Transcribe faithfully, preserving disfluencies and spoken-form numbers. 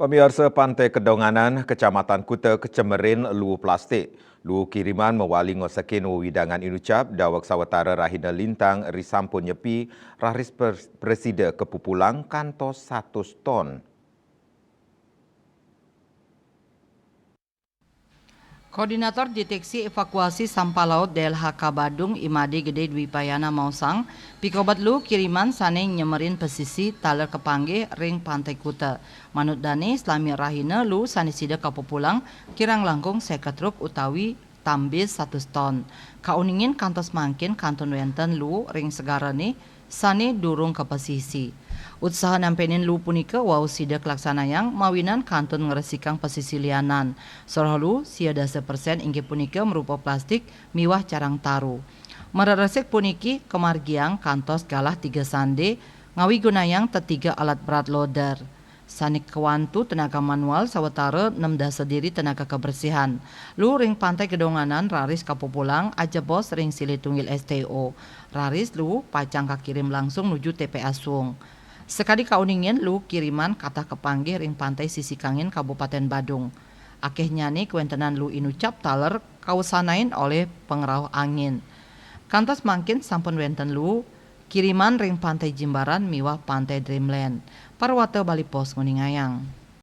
Pamiarsa, Pantai Kedonganan, Kecamatan Kuta, kecemerin luu plastik. Luu kiriman mawali ngosekin wewidangan inucap daweg sawatara rahina lintang ri sampun nyepi, raris pres-, presida kapupulang kantos satus ton. Koordinator Deteksi Evakuasi Sampah Laut D L H K Badung, Imade Gede Dwi Payana maosang, pikobet luu kiriman sane nyemerin pesisi taler kapanggih ring Pantai Kuta. Manut dane, salami rahina luu sane sida kapupulang kirang langkung seket truk utawi tambis satus ton. Kauningin kantos mangkin kantun wenten luu ring segarane sane durung kapesisi. Utsaha nampenin luu punika wau sida kalaksanayang mawinan kantun ngresikang pesisi lianan. Soroh luu sia dasa persen inggih punika marupa plastik miwah carang taru. Mareresik puniki kamargiang kantos galah tiga sande ngawigunayang tetiga alat berat loader. Sane kawantu tenaga manual sawatara nem dasa diri tenaga kebersihan. Luu ring Pantai Kedonganan raris kapupulang ajebos ring silih tunggil S T O. Raris luu pacang kakirim langsung nuju T P A Suung. Sakadi kauningin luu kiriman katah kapanggih ring Pantai Sisikangin Kabupaten Badung. Akehnyane kawentenan luu inucap taler kawasanain olih pangrauh angin. Kantos mangkin sampun wenten luu kiriman ring Pantai Jimbaran miwah Pantai Dreamland. Parwata Bali Post nguningayang.